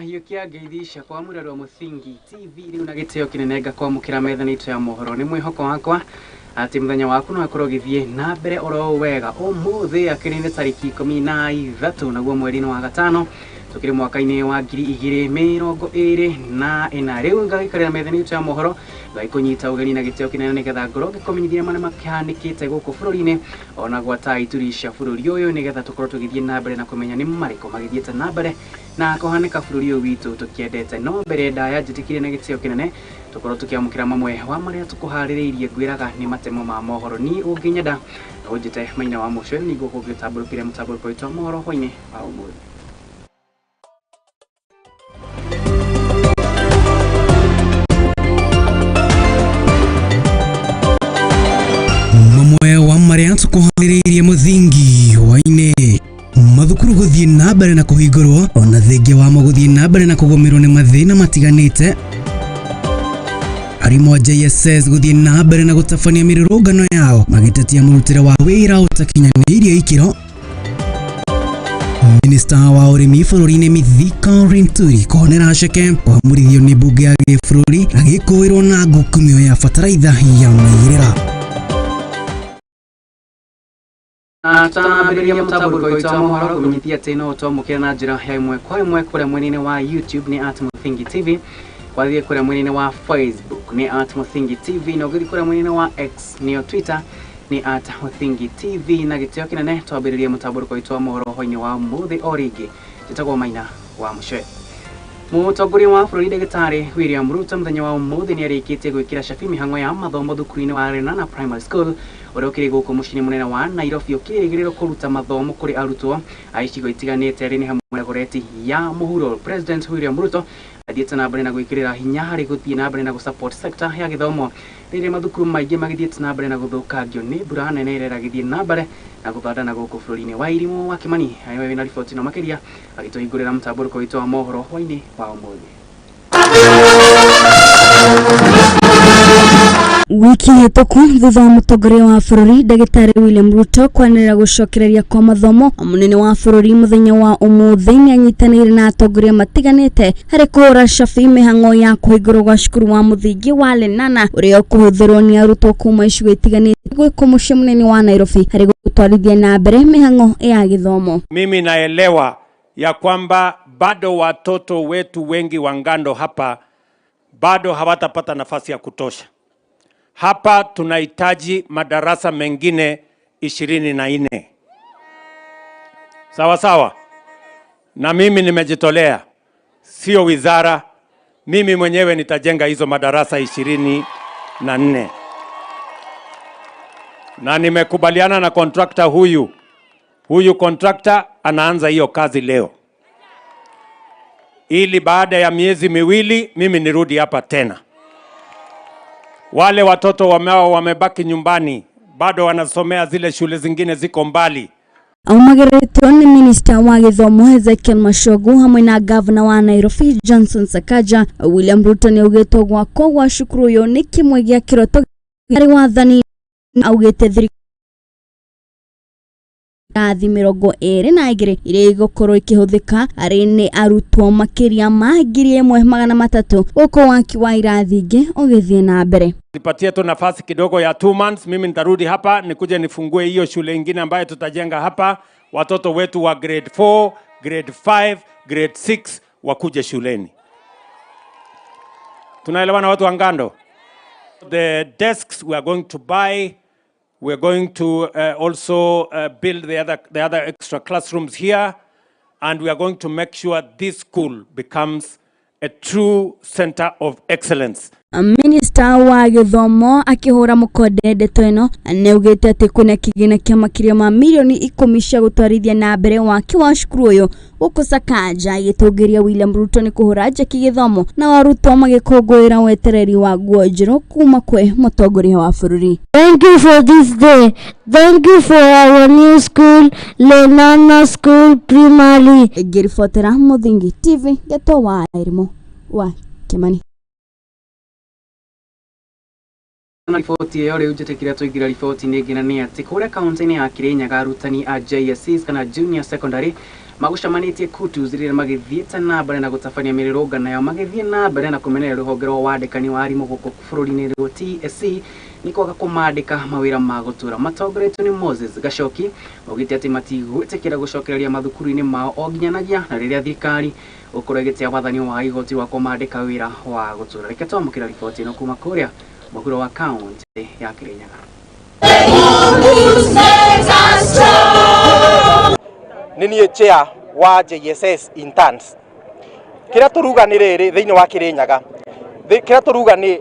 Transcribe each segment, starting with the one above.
Ndĩrahiũkia ngeithi ciakwa mũrerwa wa Mũthingi TV rĩu na gĩtĩo kĩnene ngakwamũkĩra metha-inĩ itũ ya mohoro. Nĩ mwĩhoko wakwa atĩ mũthenya waku no akorwo ũgĩthiĩ na mbere oro wega. Ũmũthĩ akĩrĩ nĩ tarĩki 13 naguo mweri-inĩ wa gatano tũkĩrĩ mwaka-inĩ wa 2024. Rĩu ngagĩikarĩra metha-inĩ itũ ya mohoro ngagĩkũnyita ũgeni na gĩtĩo kĩnene nĩgetha ngorwo ngĩkũmenyithia marĩa makĩhanĩkĩte gũkũ bũrũri-inĩ ona gwata ituri cia bũrũri ũyũ nĩgetha tũkorwo tũgĩthiĩ na mbere na kũmenya nĩ marĩkũ magĩthiĩte na mbere na kũhanĩka bũrũri ũyũ witũ tũkĩendete. No mbere ndaya njĩtĩkire na gĩtĩo kĩnene tũkorwo tũkĩamũkĩra mamwe wa marĩa tũkũharĩrĩirie ngwĩraga nĩ matemo ma mohoro. Niĩ ũngĩnyenda no ũnjĩte Maina wa Mũcwe nĩguo ngũgĩtambũrũkĩria mũtambũrũko witũ wa mohoro hwainĩ wa ũmũthĩ. Mamwe wa marĩa tũkũharĩrĩirie mũthingi hwainĩ mathukuru gũthiĩ na mbere na kũhingũrwo ona thengia wamo gũthiĩ na mbere na kũgũmĩrwo nĩ mathĩna matiganĩte. Arimũ a JSS gũthiĩ na mbere na gũtabania mĩrũrũngano yao magĩtetia mũrutĩre wa wĩra ũtakinyanĩirie ikĩro. Minista wa ũrĩmi bũrũri-inĩ Mithika Linturi kũhonera ceke kwamũrithio nĩ mbunge ya gĩbũrũri agĩkũĩrwo na ngukumio ya bataraitha ya maigĩrĩra. Na tũtanambĩrĩria mũtambũrũko witũ wa mohoro kũmenyithia atĩ no ũtwamũkĩre na njĩra ya ĩmwe kwa ĩmwe kũrĩa mwena-inĩ wa YouTube nĩ at Mũthingi TV, wathiĩ kũrĩa mwena-inĩ wa Facebook nĩ at Mũthingi TV, na ũgĩthiĩ kũrĩa mwena-inĩ wa X nĩyo Twitter nĩ at Mũthingi TV. Na gĩtĩo kĩnene twambĩrĩrie mũtambũrũko witũ wa mohoro hwainĩ wa ũmũthĩ o rĩngĩ. Njĩtagwo Maina wa Mũcwe. Mũtongoria wa bũrũri Ndagĩtarĩ William Ruto mũthenya wa ũmũthĩ nĩ arĩkĩtie gwĩkĩra cabi mĩhang'o ya mathomo thukuru-inĩ wa Lenana Primary School ũrĩa ũkĩrĩ gũkũ mũciĩ-inĩ mũnene wa Nairobi ũkĩrĩgĩrĩrwo kũruta mathomo kũrĩ arutwo a icigo itiganĩte arĩa nĩ hamwe na Dagoretti ya mũhuro. President William Ruto athiĩte na mbere na gwĩkĩrĩra hinya harĩ gũthiĩ na mbere na gũsupport sector ya gĩthomo rĩrĩa mathukuru maingĩ magĩthiĩte na mbere na gũthũkangio nĩ mbura nene ĩrĩa ĩragĩthiĩ na mbere na gũthandana gũkũ bũrũri-inĩ. Wa Irimũ wa Kĩmani nĩwe wĩna riboti ĩno makĩria agĩtũhingũrĩra mũtambũrũko witũ wa mohoro hwainĩ wa ũmũthĩ. Wiki hĩtũku thutha wa mũtongoria wa bũrũri Ndagĩtarĩ William Ruto kwanĩrĩra gũcokereria kwa mathomo, mũnene wa bũrũri mũthenya wa ũmũthĩ nĩ anyitanĩire na atongoria matiganĩte harĩ kũhũra cabi mĩhang'o ya kũhingũrwo gwa cukuru wa mũthingi wa Lenana ũrĩa ũkũhũthĩrwo nĩ arutwo kuma icigo itiganĩte gũkũ mũciĩ mũnene wa Nairobi harĩ gũtwarithia na mbere mĩhang'o ya gĩthomo. Mimi naelewa ya kwamba bado watoto wetu wengi wa Ngando hapa bado hawatapata nafasi ya kutosha. Hapa tunahitaji madarasa mengine 24. Sawa sawa. Na mimi nimejitolea, sio wizara, mimi mwenyewe nitajenga hizo madarasa 24. Na nimekubaliana na contractor huyu. Huyu contractor anaanza hiyo kazi leo, ili baada ya miezi miwili mimi nirudi hapa tena. Wale watoto wameo wamebaki nyumbani bado wanasomea zile shule zingine ziko mbali. Aumagĩrĩtwo nĩ minista wa gĩthomo Ezekiel Machogu hamwe na gavana wa Nairobi Johnson Sakaja. William Ruto nĩ augĩte gwakwo gwa cukuru ũyũ nĩ kĩmwe gĩa kĩroto harĩ wathani. Augĩte thirikari 22 iria igũkorwo ikĩhũthĩka arĩ nĩ arutwo makĩria ma 1300 gũkũ waki wa irathi ingĩ ũgĩthiĩ na mbere. Nipatie tu nafasi kidogo ya 2 months, mimi nitarudi hapa nikuje nifungue hiyo shule ingine ambayo tutajenga hapa, watoto wetu wa grade 4, grade 5, grade 6 wakuje shuleni. Tunaelewana watu wa Ngando? The desks we are going to buy, we are going to also build the other extra classrooms here, and we are going to make sure this school becomes a true center of excellence. Minista wa gĩthomo akĩhũra mũkonde ndeto ĩno nĩ augĩte atĩ kwĩna kĩgĩna kĩa makĩria ma mirioni 10 cia gũtwarithia na mbere waki wa cukuru ũyũ gũkũ Sakaja agĩtũngĩria William Ruto nĩ kũhũra njeki gĩthomo na arutwo magĩkũngũĩra wetereri wa nguo njerũ kuma kwĩ mũtongoria wa bũrũri. Thank you for this day. Thank you for our new school, Lenana School Primary. Ngĩribotera Mũthingi TV, Ngeto wa Irimũ wa Kĩmani. Na riboti ĩyo rĩu njĩtĩkĩra tũingĩra riboti-inĩ ĩngĩ, na nĩ atĩ kũrĩa kaunti-inĩ ya Kirinyaga arutani a JSCs kana Junior Secondary Magucamanĩtie kutus rĩrĩa magĩthiĩte na mbere na gũtabania mĩrũrũngano yao magĩthiĩ na mbere na kũmenereria rũhonge rwa wandĩkani wa arimũ gũkũ bũrũri-inĩ rwa TSC nĩ kwaga kũmandĩka mawĩra ma gũtũra. Matongoretio nĩ Moses Gachoki maugĩte atĩ matigwĩtĩkĩra gũcokereria mathukuru-inĩ mao o nginyanagia na rĩrĩa thirikari gũkorwo ĩgĩtĩa wathani wa igoti wa kũmandĩka wĩra wa gũtũra. Reke twamũkĩra riboti ĩno kuma kũrĩa mũhuro wa kaunti ya Kirinyaga. Nĩ niĩ chair wa JSS interns. Kĩrĩa tũruga nĩ rĩrĩ thĩinĩ wa Kirinyaga, kĩrĩa tũruga nĩ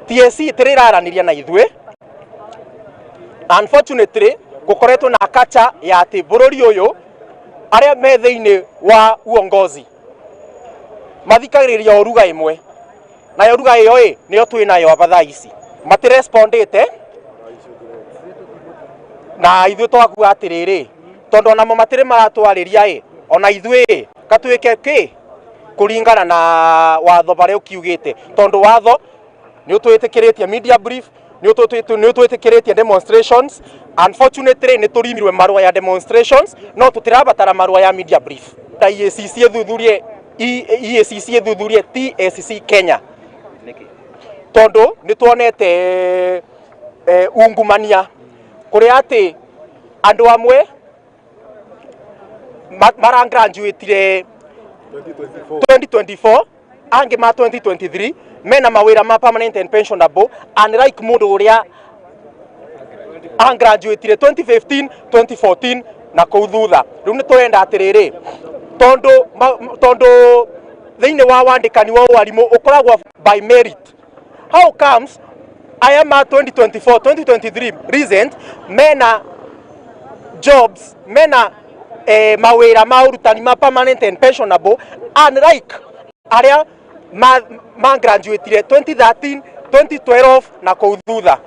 TSC ĩtĩrĩraranĩria na ithuĩ. Unfortunately gũkoretwo na kacha ya atĩ bũrũri ũyũ arĩa me thĩinĩ wa uongozi mathikagĩrĩria o ruga ĩmwe, nayo ruga ĩyo ĩ nĩyo twĩ nayo aba thaa ici matirespondĩte, na ithuĩ twakuga atĩrĩrĩ tondu onamo matirĩ maratwarĩria ĩ ona ithuĩ katuĩke kĩ kũringana na watho barĩa ũkiugĩte, tondu watho nĩ ũtwĩtĩkĩrĩtie media brief, nĩ ũtwĩtĩkĩrĩtie demonstrations. Unfortunately nĩ tũrimirwe marũa ya demonstrations no tũtirabatara marũa ya media brief. Ta EACC ĩthuthurie EACC ĩthuthurie TSC Kenya tondu nĩ tuonete ungumania kũrĩa atĩ andũ amwe marangraduatire 2024 angĩ ma 2023 mena mawĩra ma permanent and pensionable, unlike mũndũ ũrĩa angraduatire 2015 2014 na kũu thutha. Rĩu nĩ tũrenda atĩrĩrĩ tondu thĩinĩ wa wandĩkani wa warimũ ũkoragwo by merit, how comes aya ma 2024 2023 recent mena jobs mena mawĩra ma ũrutani ma permanent and pensionable, unlike arĩa ma graduatire 2013 2012 na kũu thutha.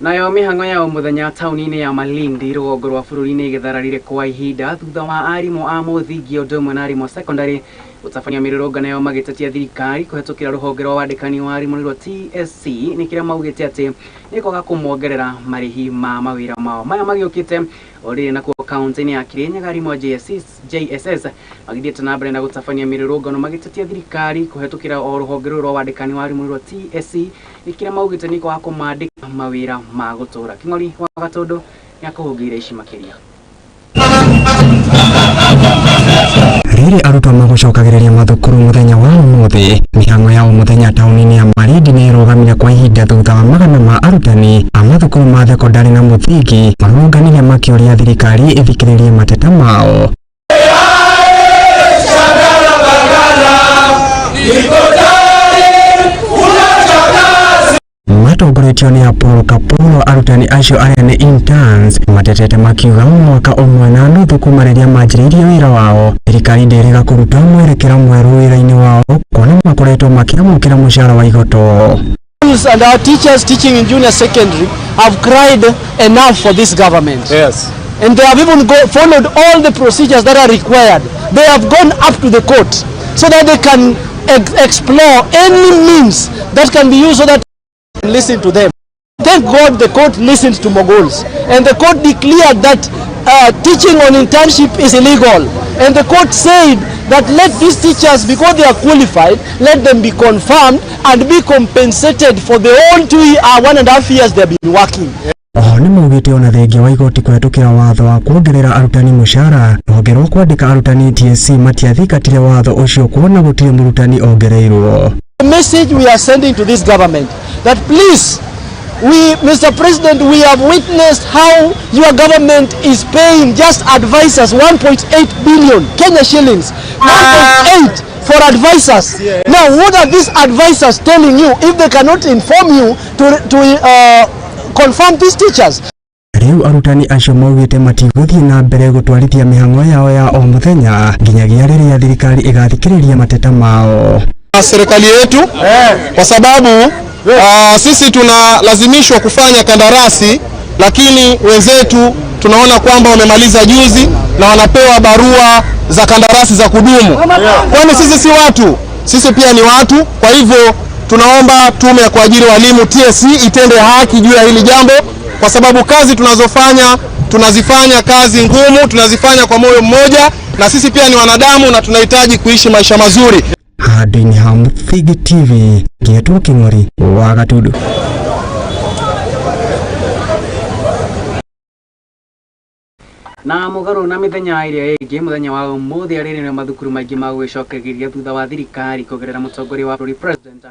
Nayo mĩhang'o ya o mũthenya taũni-inĩ ya Malindi rũgongo rwa bũrũri-inĩ ĩgĩthararire kwa ihinda thutha wa arimũ a mũthingi ũndũ ũmwe na arimũ a secondary gũtabania mĩrũrũngano yao magĩtetia thirikari kũhetũkĩra rũhonge rwa wandĩkani wa arimũ rwa TSC nĩ kĩrĩa maugĩte atĩ nĩ kwaga kũmongerera marĩhi ma mawĩra mao. Maya magĩũkĩte o rĩrĩ nakuo kaunti-inĩ ya Kirinyaga arimũ a JSS magĩthiĩte na mbere na gũtabania mĩrũrũngano magĩtetia thirikari kũhetũkĩra o rũhonge rũrũ rwa wandĩkani wa arimũ rwa TSC nĩ kĩrĩa maugĩte nĩ kwaga kũmandĩka mawĩra ma gũtũra. Kĩng'ori wa Gatũndũ nĩ akũhũngĩire ici makĩria. Rĩrĩ arutwo magũcokagĩrĩria mathukuru mũthenya wa ũmũthĩ, mĩhang'o ya o mũthenya taũni-inĩ ya Malindi nĩ ĩrũgamire kwa ihinda thutha wa magana ma arutani a mathukuru ma thekondarĩ na mũthingi marũrũnganire makĩũria thirikari ĩthikĩrĩrie mateta mao. Matongoretio nĩ Apollo Kapolo, arutani acio arĩa nĩ interns matetete makiuga mwaka ũmwe na nuthu kuma rĩrĩa manjĩrĩirie wĩra wao thirikari ndĩrĩga kũruta mwerekera mwerũ wĩra-inĩ wao kuona makoretwo makĩamũkĩra mũcara wa igoto. And our teachers teaching in junior secondary have cried enough for this government. Yes. And they have even followed all the procedures that are required. They have gone up to the court so that they can explore any means that can be used so that listen to them. Thank God the court listened to Moguls, and the court declared that teaching on internship is illegal. And the court said that let these teachers, because they are qualified, let them be confirmed and be compensated for the whole 1.5 years they have been working. Oho nĩ maugĩte ona thengia wa igoti kũhetũkĩra watho wa kuongerera arutani mũcara, rũhonge rwa kwandĩka arutani TSC matiathingatire watho ũcio kuona gũtirĩ mũrutani ongereirwo. The message we are sending to this government that please, we, Mr. President, we have witnessed how your government is paying just advisors 1.8 billion Kenya shillings, 1.8 for advisors. Now, what are these advisors telling you if they cannot inform you to confirm these teachers? Rĩu arutani acio maugĩte matigũthiĩ na mbere gũtwarithia mĩhang'o yao ya o mũthenya nginyagia rĩrĩa thirikari ĩgathikĩrĩria mateta mao. Serikali yetu kwa sababu sisi tunalazimishwa kufanya kandarasi, lakini wenzetu tunaona kwamba wamemaliza juzi na wanapewa barua za kandarasi za kudumu. Kwani sisi si watu? Sisi pia ni watu. Kwa hivyo tunaomba tume ya kuajiri walimu TSC itende haki juu ya hili jambo. kwa sababu kazi tunazofanya tunazifanya kazi ngumu, tunazifanya kwa moyo mmoja, na sisi pia ni wanadamu na tunahitaji kuishi maisha mazuri. Handũ-inĩ ha Mũthingi TV, Gĩetwo Kĩng'ori wa Gatundu. Na mũgarũ na mĩthenya ĩrĩa ĩngĩ, mũthenya wa ũmũthĩ arĩrĩ nĩ mathukuru maingĩ magũgĩcokereria thutha wa thirikari kũgerera mũtongoria wa bũrũri President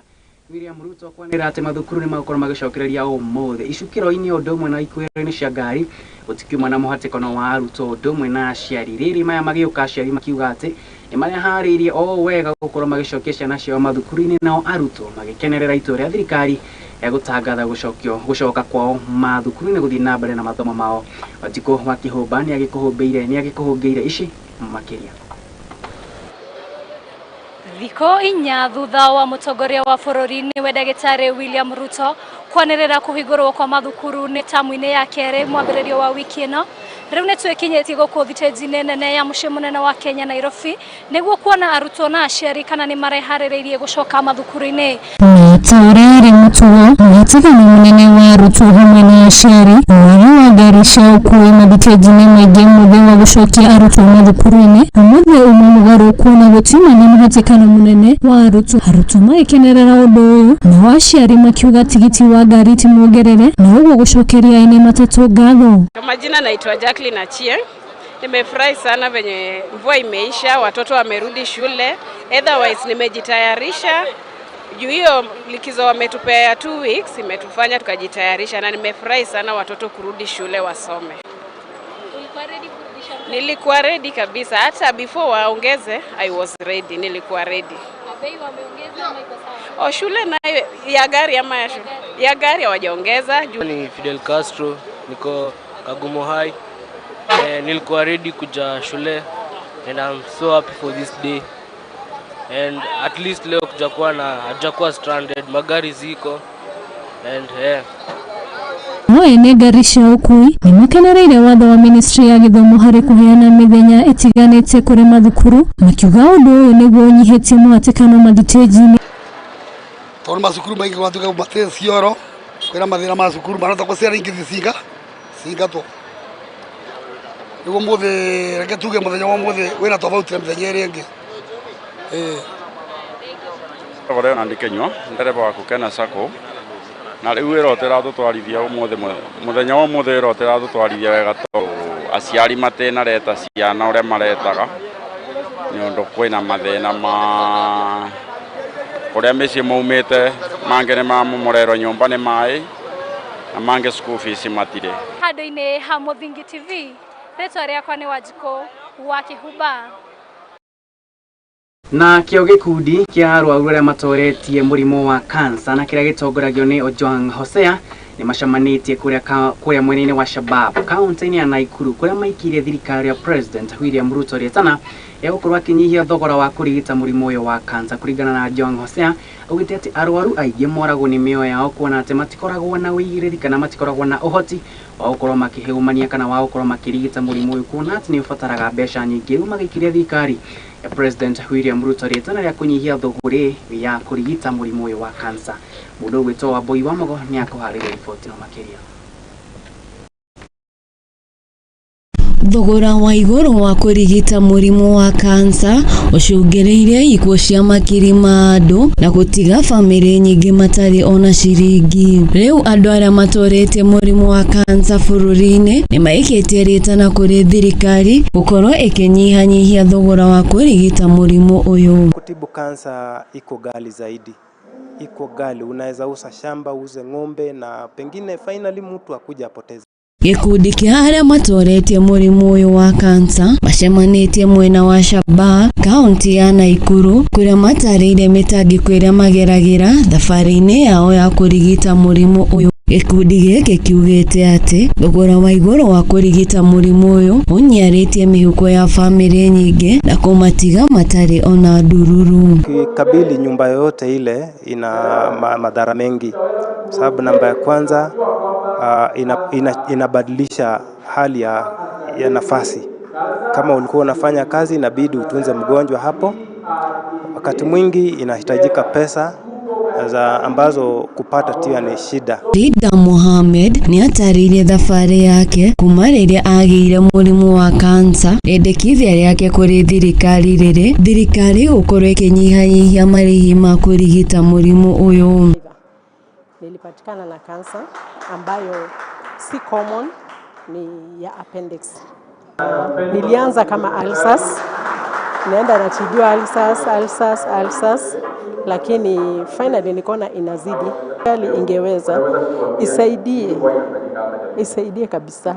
William Ruto kwanĩrĩra atĩ mathukuru nĩ magũkorwo magĩcokereria ũmũthĩ. Icukĩro-inĩ ũndũ ũmwe na ikuhĩro-inĩ cia ngari gũtikiuma na mũhatĩkano wa arutwo ũndũ ũmwe na aciari. Rĩrĩ maya magĩũka, aciari makiuga atĩ nĩ mareharĩirie o wega gũkorwo magĩcokia ciana ciao mathukuru-inĩ, nao arutwo magĩkenerera itua rĩa thirikari ya gũtangatha gũcoka kwao mathukuru-inĩ gũthiĩ na mbere na mathomo mao. Wanjikũ wa Kĩhũmba nĩ agĩkũhũngĩire ici makĩria. Thikũ 4 thutha wa mũtongoria wa bũrũri nĩwe ndagĩtarĩ William Ruto kwanĩrĩra kũhingũrwo kwa mathukuru nĩ tamu-inĩ ya kerĩ mwambĩrĩrio wa wiki ĩno, rĩu nĩ twĩkinyĩtie gũkũ thitĩnji-inĩ nene ya mũciĩ mũnene wa Kenya, Nairobi, nĩguo kuona arutwo na aciari kana nĩ mareharĩrĩirie gũcoka mathukuru-inĩ. Na ta ũrĩa ĩrĩ mũtugo, mũhatĩkano mũnene wa arutwo hamwe na aciari, mwagi wa ngari cia ũkuui mathitĩnji-inĩ maingĩ mũthĩ wa gũcokia arutwo mathukuru-inĩ. Ũmũthĩ ũmwe mũgarũ kuona gũtiuma na mũhatĩkano mũnene wa arutwo, arutwo magĩkenerera ũndũ ũyũ, nao aciari makiuga tigiti wa ngari ti muongerere na ũguo gũcokeria ene matatũ ngatho. Kwa majina naitwa Jacqueline Achie. Nimefurahi sana venye mvua imeisha, watoto wamerudi shule. Otherwise nimejitayarisha juu hiyo likizo wametupea ya 2 weeks imetufanya tukajitayarisha, na nimefurahi sana watoto kurudi shule wasome. Nilikuwa ready kabisa, hata before waongeze I was ready, nilikuwa ready. O shule nayo ya gari ama ya shule ya gari hawajaongeza juu. Ni Fidel Castro, niko Kagumo High. Nilikuwa ready kuja shule and I'm so happy for this day. And at least leo kujakuwa na hajakuwa stranded, magari ziko and yeah. No ene ngari cia ũkuui nĩ makenereire watho wa ministry ya gĩthomo harĩ kũheana mĩthenya ĩtiganĩte kũrĩ mathukuru, makiuga ũndũ ũyũ nĩguo ũnyihĩtie mũhatĩkano mathitĩnji-inĩ. Tondũ macukuru maingĩ gwatuĩka matirĩ cioro, kwĩna mathĩna ma cukuru marahota kwa ciana ingĩ cicinga cingatwo. Nĩguo mũthĩ, reke tuge mũthenya wa mũthĩ wĩna tofauti na mĩthenya ĩrĩa ĩngĩ, ĩĩ. Leonard Kinyua, ndereba wa Kukena Sacco, na rĩu wĩra ũtĩratũtwarithia ũmũthĩ, mũthenya wa ũmũthĩ wĩra ũtĩratũtwarithia wega tondũ aciari matinareta ciana ũrĩa maretaga nĩ ũndũ kwĩna mathĩna ma kũrĩa mĩciĩ maumĩte, mangĩ nĩ mamomorerwo nyũmba nĩ maĩ na mangĩ school fees matirĩ. Handũ-inĩ ha Mũthingi TV, rĩtwa rĩakwa nĩ Wanjikũ wa Kĩhumba. Na kĩo gĩkundi kĩa arwaru arĩa matoretie mũrimũ wa kansa na kĩrĩa gĩtongoragio nĩ Ojwang Hosea nĩ macemanĩtie kũrĩa mwena-inĩ wa Shabab, kaunti-inĩ ya Nakuru, kũrĩa maikirie thirikari ya President William Ruto rĩtana ya gũkorwo akĩnyihia thogora wa kũrigita mũrimũ ũyũ wa kansa. Kũringana na Ojwang Hosea, augĩte atĩ arwaru aingĩ moragwo nĩ mĩoyo yao kuona atĩ matikoragwo na ũigĩrĩri kana matikoragwo na ũhoti wa gũkorwo makĩhĩũmania kana wa gũkorwo makĩrigita mũrimũ ũyũ, kuona atĩ nĩ ũbataraga mbeca nyingĩ. Rĩu magĩikiria thirikari ya President William Ruto rĩtana rĩa kũnyihia thũgũrĩ ya kũrigita mũrimũ ũyũ wa kansa. Mũndũ ũgwĩtwo Wambui wa Mogo nĩ akũharĩria riboti ĩno makĩria. Thogora wa igũrũ wa kũrigita mũrimũ wa kansa ũcũngĩrĩirie ikuũ cia makiri ma andũ na gũtiga bamĩrĩ nyingĩ matarĩ ona ciringi. Rĩu andũ arĩa matorĩtie mũrimũ wa kansa bũrũri-inĩ nĩ maikĩtie rĩtana kũrĩ thirikari gũkorwo ĩkĩnyihanyihia thogora wa kũrigita mũrimũ ũyũ. Kutibu kansa iko ghali zaidi, iko ghali. Unaweza uza shamba, uuze ng'ombe na pengine finally mtu akuja apoteze. Gĩkundi kĩa arĩa matoretie mũrimũ ũyũ wa kansa macemanĩtie mwena wa Shabaa, kaunti ya Nakuru, kũrĩa matarĩirie mĩtangĩko ĩrĩa mageragĩra thabarĩ-inĩ yao ya kũrigita mũrimũ ũyũ. Gĩkundi gĩkĩ kiugĩte atĩ thogora wa igũrũ wa kũrigita mũrimũ ũyũ ũniarĩtie mĩhuko ya bamĩrĩ nyingĩ na kũmatiga matarĩ ona ndururu. Ukikabili nyumba yoyote ile ina madhara mengi, sababu namba ya kwanza, inabadilisha hali ya nafasi. Kama ulikuwa unafanya kazi, inabidi utunze mgonjwa hapo. Wakati mwingi inahitajika pesa. za ambazo kupata tia ni shida. Rida Mohamed nĩ atarĩirie thabarĩ yake kuma rĩrĩa agĩire mũrimũ wa kansa, rĩendekithia rĩake kũrĩ thirikari rĩrĩ thirikari gũkorwo ĩkĩnyihanyihia marĩhi ma kũrigita mũrimũ ũyũ. Nilipatikana na kansa ambayo si common, ni ya appendix. Nilianza kama ulcers, naenda natibiwa ulcers, ulcers, ulcers, lakini finally nikaona inazidi. Serikali ingeweza isaidie kabisa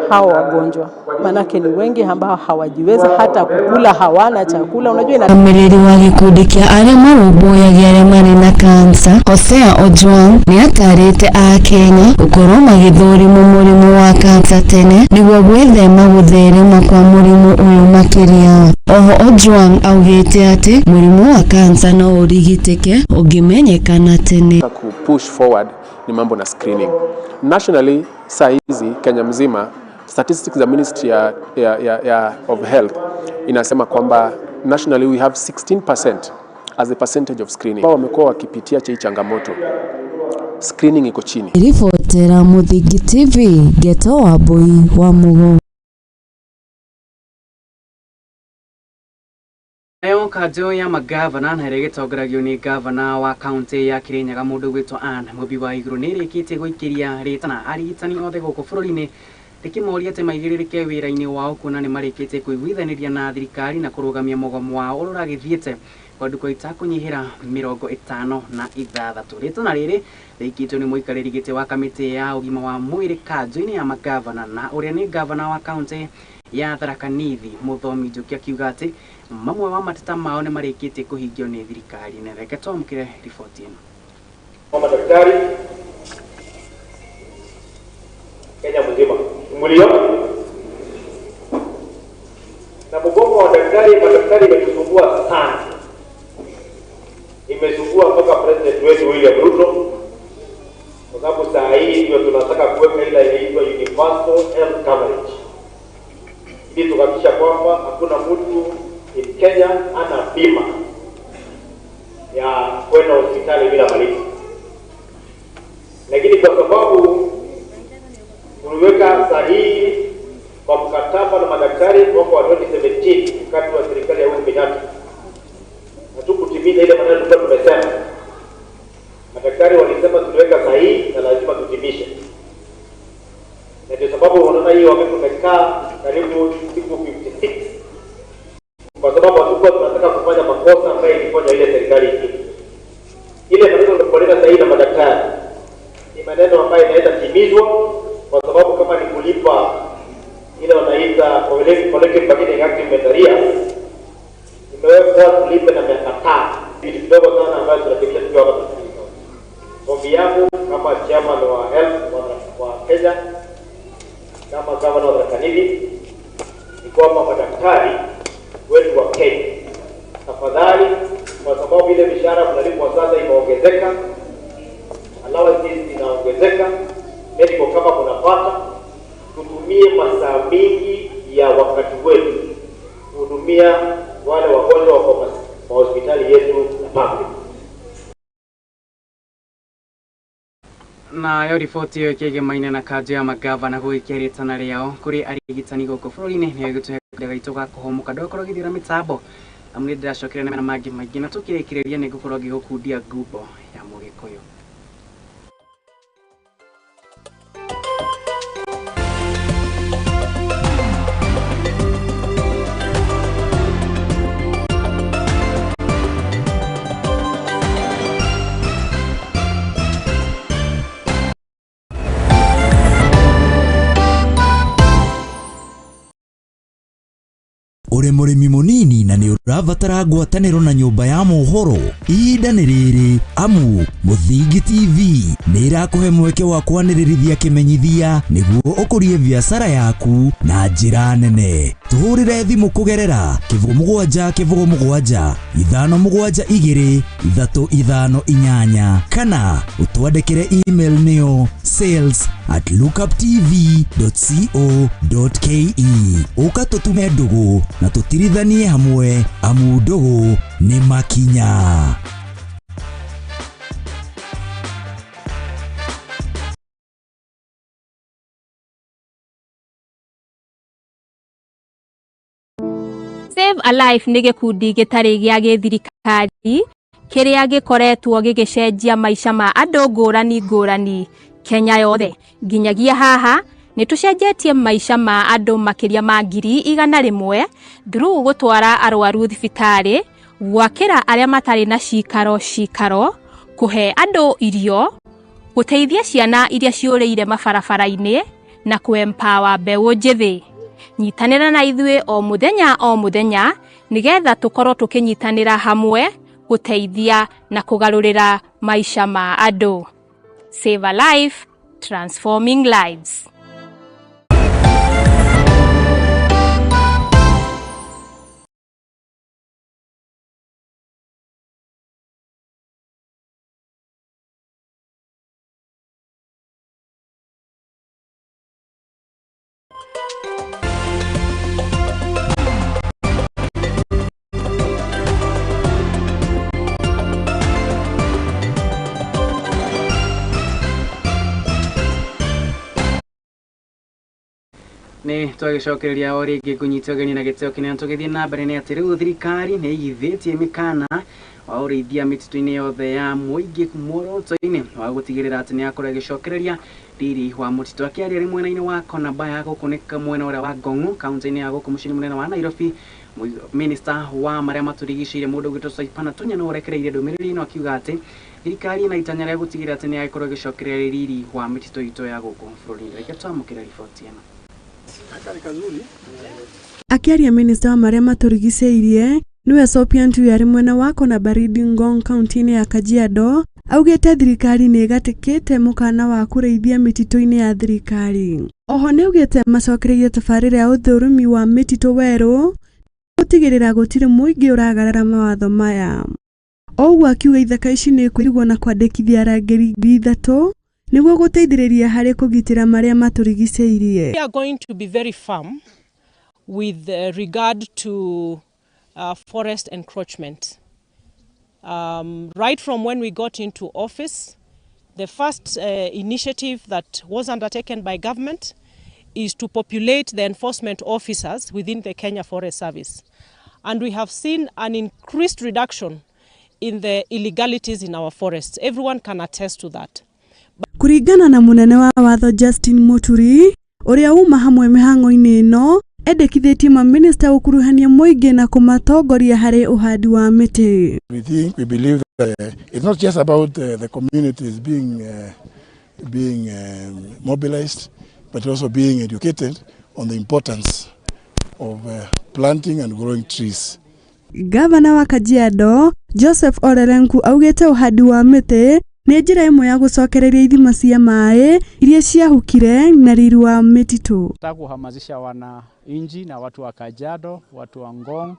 hao wagonjwa, manake ni wengi ambao hawajiweza hata kukula, hawana chakula. Unajua ina Mũrũgamĩrĩri wa gĩkundi kĩa arĩa marũmbũyagia arĩa marĩ na kansa Hosea Ojwang nĩ atarĩte akenya gũkorwo magĩthũrimwo mũrimũ wa kansa tene nĩguo gwĩthema gũtherema kwa mũrimũ ũyũ makĩria. Oho Ojwang augĩte atĩ mũrimũ wa kansa no ũrigitĩke ũngĩmenyekana tene. Push forward ni mambo na screening. Nationally, saa hizi Kenya mzima, statistics za Ministry ya of Health inasema kwamba nationally we have 16% as a percentage of screening. Wamekuwa wakipitia hii changamoto. Screening iko chini. Ribotera Muthingi TV, Geto wa Mbui wa Mugo. Nayo kanjũ ya magavana na ĩrĩa ĩgĩtongoragio nĩ gavana wa kaunti ya Kirinyaga mũndũ ũgwĩtwo Anne Mũmbi wa Igũrũ nĩ ĩrĩkĩtie gũikĩria rĩtana arigitani othe gũkũ bũrũri-inĩ rĩkĩmoria atĩ maigĩrĩrĩke wĩra-inĩ wao kuona nĩ marĩkĩtie kũiguithanĩria na thirikari na kũrũgamia mũgomo wao ũrĩa ũragĩthiĩte kwa ndukũ itakũnyihĩra 56. Rĩtana rĩrĩ rĩikĩtio nĩ mũikarĩri gĩtĩ wa kamĩtĩ ya ũgima wa mwĩrĩ kanjũ-inĩ ya magavana na ũrĩa nĩ gavana wa kaunti ya Tharaka Nithi Mũthomi Njuki akiuga atĩ mamwe wa mateta mao nĩ marĩkĩtie kũhingio nĩ thirikari. Na reke twamũkĩre riboti ĩno. Madaktari Kenya mzima mliona na mgomo wa daktari, madaktari imetusumbua sana, imesumbua mpaka president wetu William Ruto, kwa sababu saa hii ndio tunataka kuweka ile inaitwa universal health coverage, ili tuhakikisha kwamba hakuna mtu in Kenya ana bima ya kwenda hospitali bila malipo. Lakini kwa sababu tuliweka sahihi kwa mkataba na madaktari mwaka wa 2017 wakati wa serikali ya Uhuru Kenyatta, hatukutimiza ile maneno tulikuwa tumesema. Madaktari walisema tuliweka sahihi na lazima tutimishe, na ndio sababu unaona hii wamekaa karibu siku 56, kwa sababu hatukuwa tunataka kufanya makosa ambayo ilifanya ile serikali ingine. Ile maneno tulikoleta sahihi na madaktari ni maneno ambayo inaweza timizwa, kwa sababu kama ni kulipa ile wanaita collective bargaining agreement arrears, imewekwa tulipe na miaka 5. Ni kidogo sana ambayo tunafikia tukiwa hapa. Ombi yangu kama chairman wa health wa Kenya, kama governor wa Tharaka Nithi, ni kwamba madaktari wetu wa Kenya, tafadhali, kwa sababu ile mishahara mnalipwa sasa imeongezeka, allowances zinaongezeka, medical kama kunapata, tutumie masaa mingi ya wakati wetu kuhudumia wale wagonjwa wa hospitali yetu na public. Nayo riboti ĩyo ĩkĩgemaine na kanjũ ya magavana gũgĩkia rĩtana rĩao kũrĩ arigitani gũkũ bũrũri-inĩ nĩyo ĩgĩtũhe kahinda gaitũ ga kũhũmũka. Ndũgakorwo ũgĩthiũra mĩtambo amu nĩ ndĩracokera na mangĩ maingĩ, na tũkĩrĩkĩrĩria nĩ ngũkorwo ngĩgũkundia ngumbo ya Mũgĩkũyũ. Uri mũrĩmi mũnini na nĩ ũrabatara ngwatanĩro na nyũmba ya mohoro, ihinda nĩ rĩrĩ amu Mũthingi TV nĩ ĩrakũhe mweke wa kwanĩrĩrithia kĩmenyithia nĩguo ũkũrie biacara yaku na njĩra nene. Tũhũrĩre thimũ kũgerera 07 07 572 358 kana ũtwandĩkĩre email nĩyo sales@lookuptv.co.ke. Ũka tũtume ndũgũ na tũtirithanie hamwe amu ndũgũ nĩ makinya. Save a Life nĩ gĩkundi gĩtarĩ gĩa gĩthirikari kĩrĩa gĩkoretwo gĩgĩcenjia maica ma andũ ngũrani ngũrani Kenya yothe. Nginyagia haha nĩ tũcenjetie maica ma andũ makĩria ma 100,000 through gũtwara arwaru thibitarĩ, gwakĩra arĩa matarĩ na cikaro cikaro, kũhe andũ irio, gũteithia ciana iria ciũrĩire mabarabara-inĩ na kũ-empower mbeũ njĩthĩ. Nyitanĩra na ithuĩ o mũthenya o mũthenya nĩgetha tũkorwo tũkĩnyitanĩra hamwe gũteithia na kũgarũrĩra maica ma andũ. Save a Life, transforming lives. Nĩ twagĩcokereria o rĩngĩ ngũnyita ũgeni na gĩtĩo kĩnene tũgĩthiĩ na mbere nĩ atĩ rĩu thirikari nĩ ĩigithĩtie mĩkana wa ũrĩithia mĩtitũ-inĩ yothe ya mũingĩ muoroto-inĩ wa gũtigĩrĩra atĩ nĩ yakorwo ĩgĩcokereria riri wa mũtitũ. Akĩaria arĩ mwena-inĩ wa Konabaya gũkũ nĩ mwena ũrĩa wa Ngong'u kaunti-inĩ ya gũkũ mũciĩ mũnene wa Nairobi, Minister wa marĩa matũrigicĩirie mũndũ ũgwĩtwo Soipan Tunya nĩ ũrekereirie ndũmĩrĩri ĩno akiuga atĩ thirikari ĩna itanya rĩa gũtigĩrĩra atĩ nĩ yagĩkorwo ĩgĩcokereria riri wa mĩtitũ itũ ya gũkũ bũrũri-inĩ. Reke twamũkĩre riboti ĩno. Akĩaria minista wa marĩa matũrigicĩirie nĩwe Sopian Tuya arĩ mwena wa Kona Baridi Ngong kaunti-inĩ ya Kajiado augĩte thirikari nĩ ĩgatĩkĩte mũkana wa kũrĩithia mĩtitũ-inĩ ya thirikari. Oho nĩaugĩte macokereirie tabarĩra ya ũthũrimi wa mĩtitũ werũ gũtigĩrĩra gũtirĩ mũingĩ ũragarara mawatho maya. Oũguo akiuga ithaka ici nĩ ikuirigwo na kwandĩkithia arangĩri 3,000 nĩguo gũteithĩrĩria harĩ kũgitĩra marĩa matũrigicĩirie. We are going to be very firm with regard to forest encroachment. Right from when we got into office, the first initiative that was undertaken by government is to populate the enforcement officers within the Kenya Forest Service. And we have seen an increased reduction in the illegalities in our forests. Everyone can attest to that. Kũringana na mũnene wa watho Justin Muturi ũrĩa uma hamwe mĩhang'o-inĩ ĩno endekithĩtie mamĩnĩsta gũkuruhania mũingĩ na kũmatongoria harĩ ũhandi wa mĩtĩ. We believe that it's not just about the communities being mobilized, but also being educated on the importance of planting and growing trees. Gavana wa Kajiado Joseph Ole Lenku augĩte ũhandi wa mĩtĩ nĩ njĩra ĩmwe ya gũcokereria ithima cia maĩ iria ciahukire na riri wa mĩtitũ. Nataka kuhamasisha wananchi na watu wa Kajiado, watu wa Ngong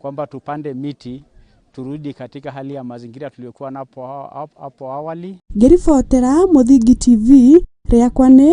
kwamba tupande miti turudi katika hali ya mazingira tuliyokuwa napo hapo awali. Ngĩribotera Mũthingi TV rĩakwa nĩ